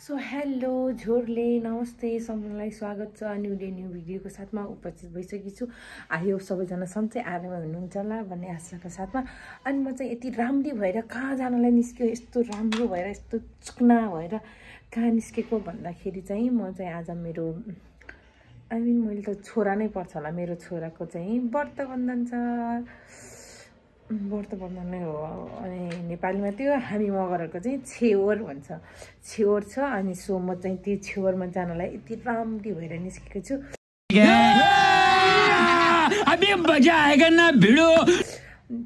So hello झोरले नमस्ते सबैलाई स्वागत छ न्यू डे न्यू भिडियोको साथमा उपस्थित भइसकेको छु। आयो सबैजना सन्चै आराममा हुनुहुन्छ होला भन्ने आशाको साथमा। अनि म चाहिँ यति राम्री भएर कहाँ जानलाई निस्क्यो, यस्तो राम्रो भएर यस्तो चुक्ना भएर कहाँ निस्केको भन्दाखेरि चाहिँ म चाहिँ आज मेरो मैले त छोरा नै पर्छ होला, मेरो छोराको चाहिँ व्रत बन्धन छ। व्रत बन्धन नै हो अनि नेपालीमा त्यो हामी मगरहरूको चाहिँ छेवर भन्छ, छेवर छ। अनि सो म चाहिँ त्यो छेवरमा जानलाई यति राम्री भएर निस्केको छु।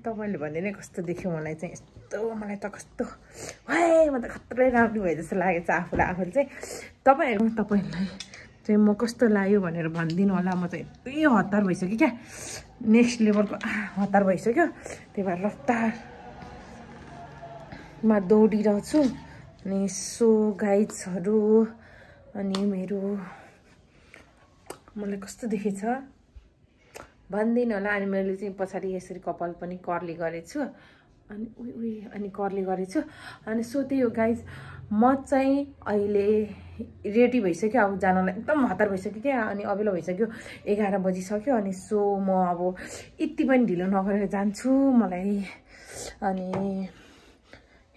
तपाईँले भन्दैन कस्तो देख्यो मलाई चाहिँ, यस्तो मलाई त कस्तो है म त खत्रै राम्रो भए जस्तो लागेको छ आफूलाई चाहिँ। तपाईँहरूलाई चाहिँ म कस्तो लाग्यो भनेर भनिदिनु होला। म चाहिँ यति हतार भइसक्यो क्या, नेक्स्ट लेभलको हतार भइसक्यो। त्यही भएर रफ्तारमा दौडिरहेको छु। अनि सो गाइड्सहरू अनि मेरो मलाई कस्तो देखेछ भनिदिनु होला। अनि मैले चाहिँ पछाडि यसरी कपाल पनि कर्ली गरेको छु अनि कर्ली गरेको छु। अनि सो त्यही हो गाइज, म चाहिँ अहिले रेडी भइसक्यो अब जानलाई, एकदम हतार भइसक्यो क्या। अनि अबेला भइसक्यो, 11 बजिसक्यो। अनि सो म अब यति पनि ढिलो नगरेर जान्छु मलाई। अनि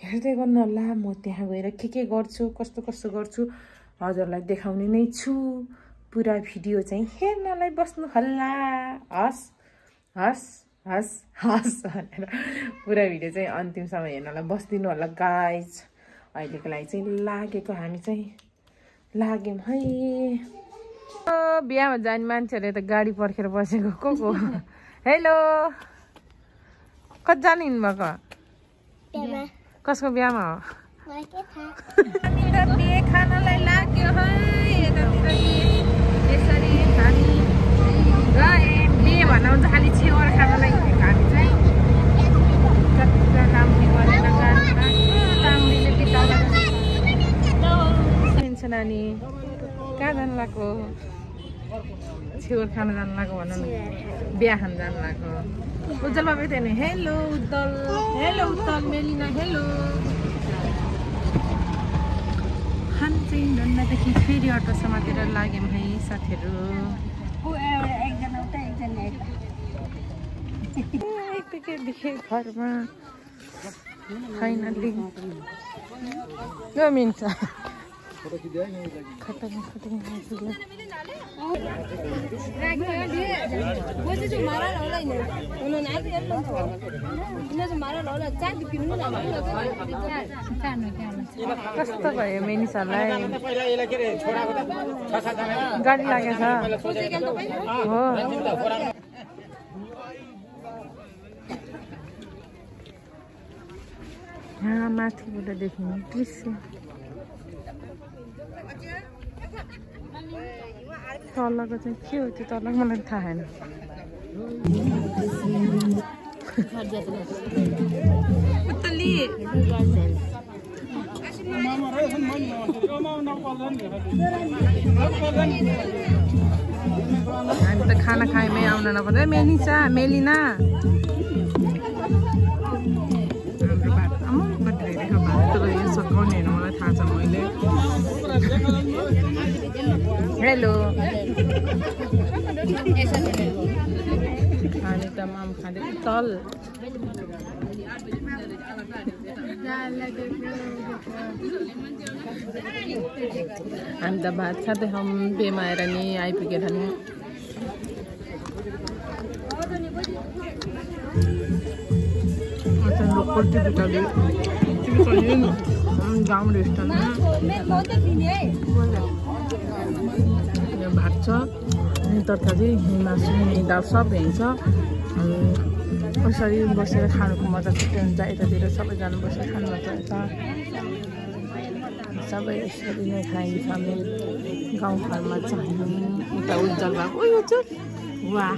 हेर्दै गर्नु होला, म त्यहाँ गएर के गर्छु, कस्तो गर्छु हजुरलाई देखाउने नै छु। पुरा भिडियो चाहिँ हेर्नलाई बस्नु होला। हस् भनेर पुरा भिडियो चाहिँ अन्तिमसम्म हेर्नलाई बस्दिनु होला गाइज। अहिलेको लागि चाहिँ लागेको हामी चाहिँ लाग्यौँ है। बिहामा जाने मान्छेहरूले त गाडी पर्खेर बसेको को हेलो कति जानु हिँड्नुभएको, कसको बिहामा हो? हामी त बिहे खानलाई लाग्यो है। यतातिर यसरी हामी गए बिहे भन्नु हुन्छ खालि छेवर खानलाई हिँडेको हामी चाहिँ। कतिका राम्री गरेर राम्रीले बिताउन नानी कहाँ जानु लाग्यो? छेवर खान जानु लाग्यो भन न, बिहा खान जानु लाग्यो। उज्जवल बाबा थियो नि, हेलो उत्तल मेलिना हेलो। हामी चाहिँ डन्डादेखि फेरि अटो समातेर लाग्यौँ है साथीहरू। एकैचोटि देखेँ घरमा फाइनल्ली मिन्छ। कस्तो भयो मेनिसहरूलाई, गाडी लागेछ हो। यहाँ माथिबाट देखिने दृश्य, तलको चाहिँ के हो त्यो तलको मलाई थाहा छैन। हामी त खाना खाएमै आउन नपर्छ। मेलिना सकाउने होइन मलाई थाहा छ। मैले हेलो खाने त माम खाँदै तल हामी त भात खाँदै हम बेमा आएर नि आइपुगेर नि। लोकल टिपिकली गाउँ रेस्टुरेन्टमा भात छ, तरकारी, मासु, दाल सब हुन्छ। कसरी बसेर खानुको मजा छुट्टै हुन्छ। यतातिर सबैजना बसेर खानु मजा आउँछ। सबै यसरी नै खाइन्छ मेरो गाउँघरमा चाहिँ। उता उज्जवल भएको उयो छ वाह।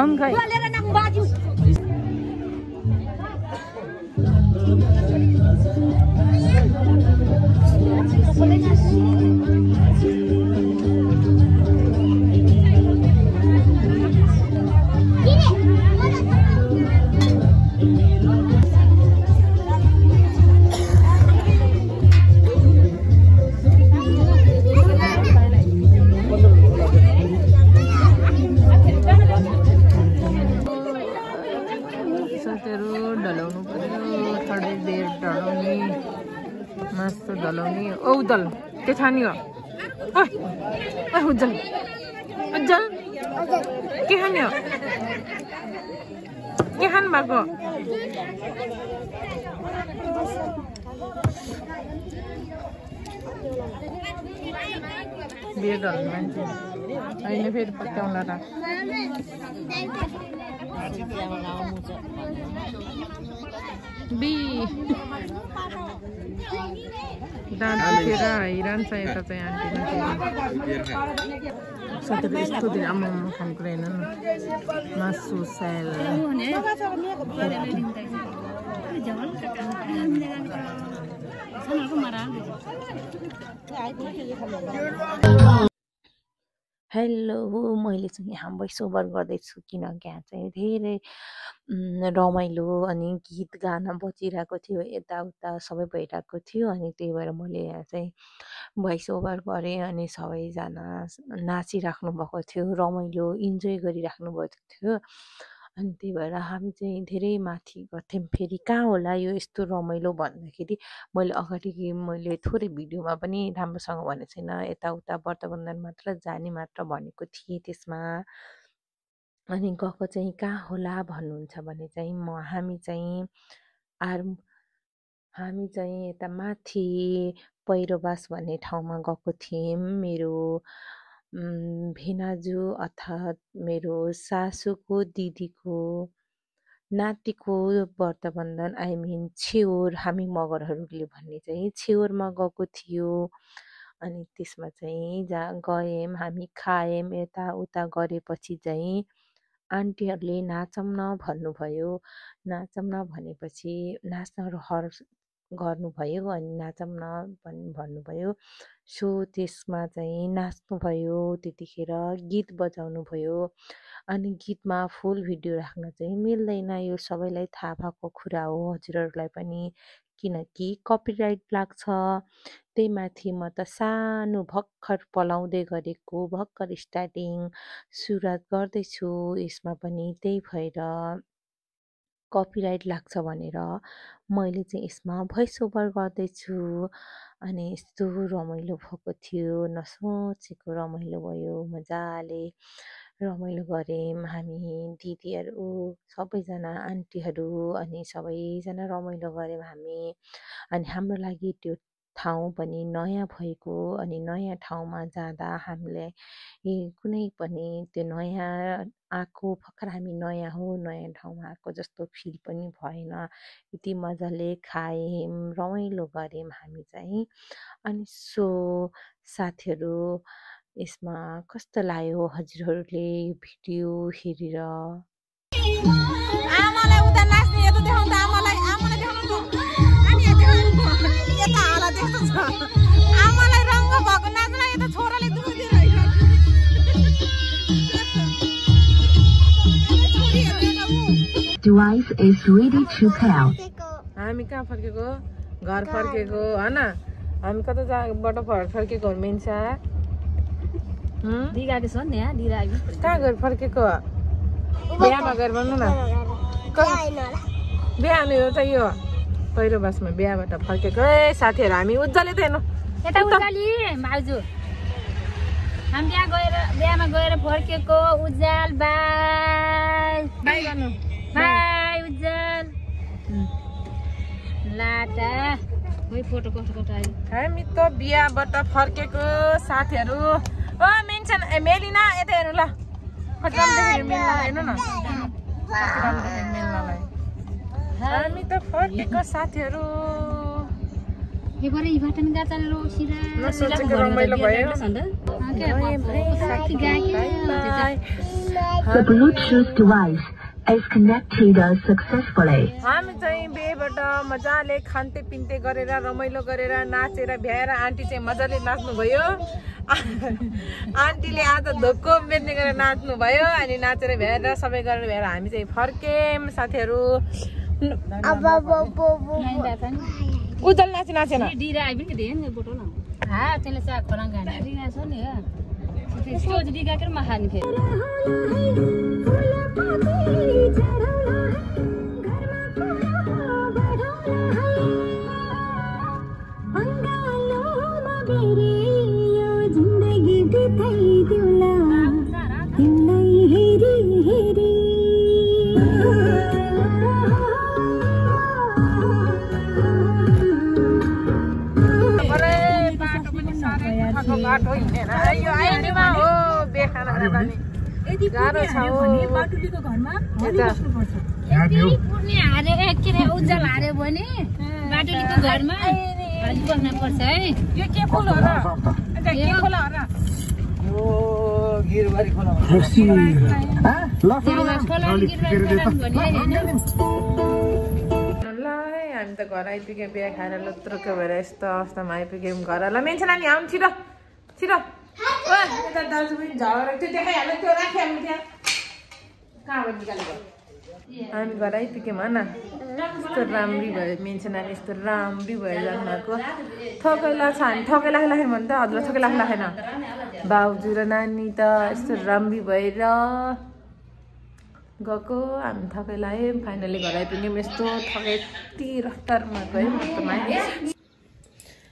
मम खै मस्त ढलाउने ओ उज्जल के खाने हो ओइ उज्जल उज्जल के खाने हो के खानु भएको बिहे ढल्ने मान्छे अहिले फेरि पत्याउला र बी दाँत दुखेर हिँड्छ यता चाहिँ आन्टीले सधैँ यस्तो दिन आमा खानुको रहेन मासु स्याल हेलो मैले चाहिँ यहाँ भोइस ओभर गर्दैछु किनकि यहाँ चाहिँ धेरै रमाइलो अनि गीत गाना बजिरहेको थियो यताउता सबै भइरहेको थियो अनि त्यही भएर मैले यहाँ चाहिँ भोइस ओभर गरेँ अनि सबैजना नाचिराख्नु भएको थियो रमाइलो इन्जोय गरिराख्नु भएको थियो अनि त्यही भएर हामी चाहिँ धेरै माथि गर्थ्यौँ फेरि कहाँ होला यो यस्तो रमाइलो भन्दाखेरि मैले थोरै भिडियोमा पनि राम्रोसँग भनेको छैन यताउता व्रतबन्धन मात्र जाने मात्र भनेको थिएँ त्यसमा अनि गएको चाहिँ कहाँ होला भन्नुहुन्छ भने चाहिँ हामी चाहिँ यता माथि पैरोबास भन्ने ठाउँमा गएको थियौँ मेरो भेनाजु अर्थात् मेरो सासूको दिदीको नातिको व्रतबन्धन छेउर हामी मगरहरूले भन्ने चाहिँ छेउरमा गएको थियो अनि त्यसमा चाहिँ गयौँ हामी खायौँ यताउता गरेपछि चाहिँ आन्टीहरूले नाचौँ न भन्नुभयो नाचौँ न भनेपछि नाच्न गर्नुभयो अनि नाचौँ न भन्नुभयो सो त्यसमा चाहिँ नाच्नुभयो त्यतिखेर गीत बजाउनु भयो अनि गीतमा फुल भिडियो राख्न चाहिँ मिल्दैन यो सबैलाई थाहा भएको कुरा हो हजुरहरूलाई पनि किनकि कपिराइट लाग्छ त्यही माथि म त सानो भर्खर पलाउँदै गरेको भर्खर स्टार्टिङ सुरुवात गर्दैछु यसमा पनि त्यही भएर कपिराइट लाग्छ भनेर मैले चाहिँ यसमा भोइस ओभर गर्दैछु अनि यस्तो रमाइलो भएको थियो नसोचेको रमाइलो भयो मजाले रमाइलो गऱ्यौँ हामी दिदीहरू सबैजना आन्टीहरू अनि सबैजना रमाइलो गऱ्यौँ हामी अनि हाम्रो लागि त्यो ठाउँ पनि नयाँ भएको अनि नयाँ ठाउँमा जाँदा हामीले कुनै पनि त्यो नयाँ आएको भर्खर हामी नयाँ ठाउँमा आएको जस्तो फिल पनि भएन यति मजाले खायौँ रमाइलो गऱ्यौँ हामी चाहिँ अनि सो साथीहरू यसमा कस्तो लाग्यो हजुरहरूले यो भिडियो हेरेर आमालाई उता नाच्ने यता देखाउँदा आमालाई देखाउनु अनि यता हाला देखाउँछ आमालाई रङ्ग भएको नाच्न यता छोराले दुःख दिइरहेको Device is ready to pair. हामी कहाँ फर्केको घर फर्केको हैन हामी कता बाट फर्केको मेन्सा दिगाको छ नि यहाँ दिरागी कहाँ घर फर्केको बिहामा घर भन्नु न बिहा नि हो चाहिँ यो पैरोबासमा बिहाबाट फर्केको ए साथीहरु हामी उज्जले त हेर्नु यता उज्जली माउजू हामी बिहामा गएर फर्केको उज्जल बाइ बाइ गर्नु बाइ उज्जल लाटा ओइ फोटो कस्तो आयो हामी त बिहाबाट फर्केको साथीहरु ओ मेन्सन मेलिना यता हेर्नु ल खतरामदेखि मेल्न हेर्नु न खतरामदेखि मेल्नलाई हामी त फर्केको साथीहरु यो बरे इबाटन गाचाले रो सिरा नसोचेको रमाइलो भयो के साथी गाके The Bluetooth device is connected successfully. हामी चाहिँ बेबाट मजाले खान्ते पिन्ते गरेर रमाइलो गरेर नाचेर भ्याएर आन्टी चाहिँ मजाले नाच्नु भयो। आन्टीले आज धोक्को बेच्ने गरेर नाच्नु भयो अनि नाचेर भ्याएर सबै गरेर भ्याएर हामी चाहिँ फर्केम साथीहरू। उजल नाचेन डिरा आइ पनि धेरै नि बोटो न हा त्यसले चाहिँ खोला गाडी डिरा छ नि हो त्यसको डिगा के महान फेरि बाटो हिँडेर यो आइडीमा हो बेखाना जाने गाह्रो छ भने बाटुलीको घरमा बस्नुपर्छ यति पुर्ने हारे के रे उज्जल हारे भने बाटुलीको घरमा हाली बस्न पर्छ है यो के फुल हो र के खोला हो र यो गिरबारी खोला हो हामी त घर आइपुग्यो बिहा खाएर लुत्रुको भएर यस्तो अवस्थामा आइपुग्यौँ घर ल मेन्छ नानी आउनु छिटो छिटो यता दाजु पनि झगडा त्यो देखाइहाल्यो त्यो राखिहाल्नु त्यहाँ कहाँबाट निकालेको हामी घर आइपुग्यौँ होइन यस्तो राम्री भयो मेन्छ नानी यस्तो राम्री भयो जानुभएको थकै लाग्छ हामी थकै लाग्यो भने त हजुर थकै लाग्दैन बाउजू र नानी त यस्तो राम्री भएर गएको हामी थकै लाग्यो फाइनली घर आइपुग्यौँ यस्तो थकै यति रफ्तारमा गयौँ यस्तोमा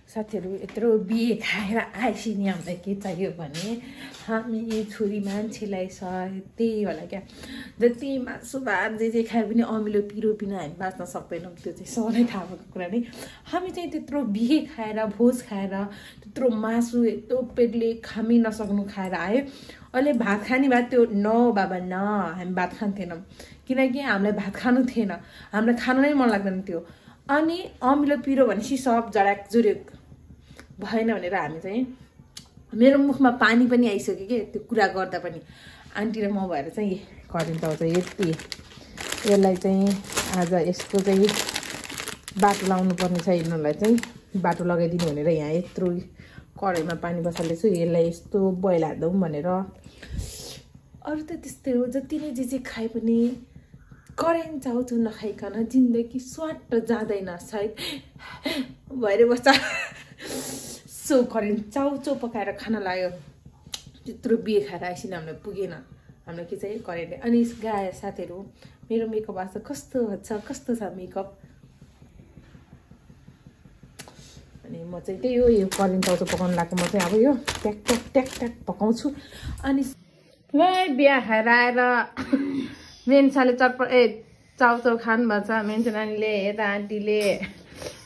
साथीहरू यत्रो बिहे खाएर आएपछि नि हामीलाई के चाहियो भने हामी छोरी मान्छेलाई त्यही होला क्या जति मासु भात जे खायो भने अमिलो पिरो बिना हामी बाँच्न सक्दैनौँ त्यो चाहिँ सबैलाई थाहा भएको कुरा नै हामी चाहिँ त्यत्रो बिहे खाएर भोज खाएर त्यत्रो मासु यत्रो पेटले खामी नसक्नु खाएर आयो अहिले भात खाने भए त्यो न बाबा न हामी भात खान्थेनौँ किनकि हामीलाई भात खानु थिएन हामीलाई खानु नै मन लाग्दैन थियो अनि अमिलो पिरो भनेपछि सब जडाक जुरेक भएन भनेर हामी चाहिँ मेरो मुखमा पानी पनि आइसक्यो कि त्यो कुरा गर्दा पनि आन्टी र म भएर चाहिँ करेन्ट आउँछ यति यसलाई चाहिँ आज यसको चाहिँ बाटो लाउनु पर्ने छ यिनीहरूलाई चाहिँ बाटो लगाइदिनु भनेर यहाँ यत्रो कराईमा पानी बसालेछु यसलाई यस्तो बोइल हाल्दौँ भनेर अरू त त्यस्तै हो जति नै जे खाए पनि करेन्ट चाउचाउ नखाइकन जिन्दगी स्वाट जाँदैन सायद भएर बस्छ सो करेन्ट चाउचाउ पकाएर खाना लाग्यो त्यत्रो बिहे खाएर आइसिन हामीलाई पुगेन हामीलाई के चाहिँ करेन्ट अनि गाए साथीहरू मेरो मेकअप आज कस्तो छ मेकअप अनि म चाहिँ त्यही हो यो करेन्ट चाउचाउ पकाउनु लाग्यो म चाहिँ अब यो ट्याक ट्याक ट्याक ट्याक पकाउँछु अनि बिहा खाएर आएर मेन्साले चाउचाउ खानु भएको छ मेन्सा नानीले यता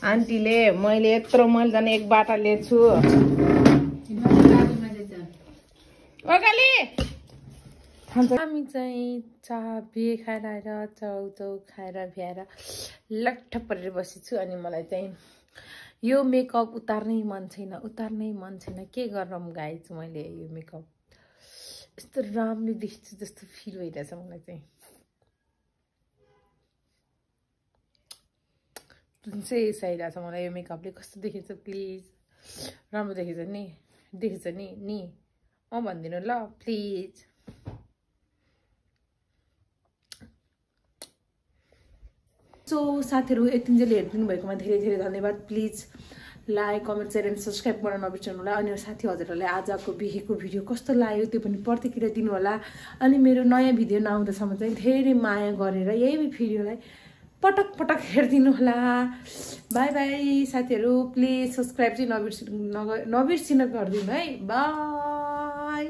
आन्टीले मैले यत्रो मैले जाने एक बाटा लिएछु हामी चाहिँ बिहे खाएर आएर चाउचाउ खाएर भ्याएर लट्ठ परेर बसेछु अनि मलाई चाहिँ यो मेकअप उतार्नै मन छैन के गरौँ गाइज मैले यो मेकअप यस्तो राम्रो देख्छु जस्तो फिल भइरहेछ मलाई चाहिँ जुन चाहिँ चाहिरहेछ मलाई यो मेकअपले कस्तो देखेछ प्लिज राम्रो देखेछ नि म भनिदिनु ल प्लिज सो साथीहरू यतिन्जेल हेरिदिनु भएकोमा धेरै धन्यवाद please like comment share and subscribe गर्न नबिर्सनु होला अनि साथी हजुरहरूले आजको बिहेको भिडियो कस्तो लाग्यो त्यो पनि प्रतिक्रिया दिनु होला अनि मेरो नयाँ भिडियो नआउँदासम्म चाहिँ धेरै माया गरेर यही भिडियोलाई पटक हेरिदिनु होला बाई बाई साथीहरू प्लिज सब्सक्राइब चाहिँ नबिर्सिनु गरिदिनु है बाई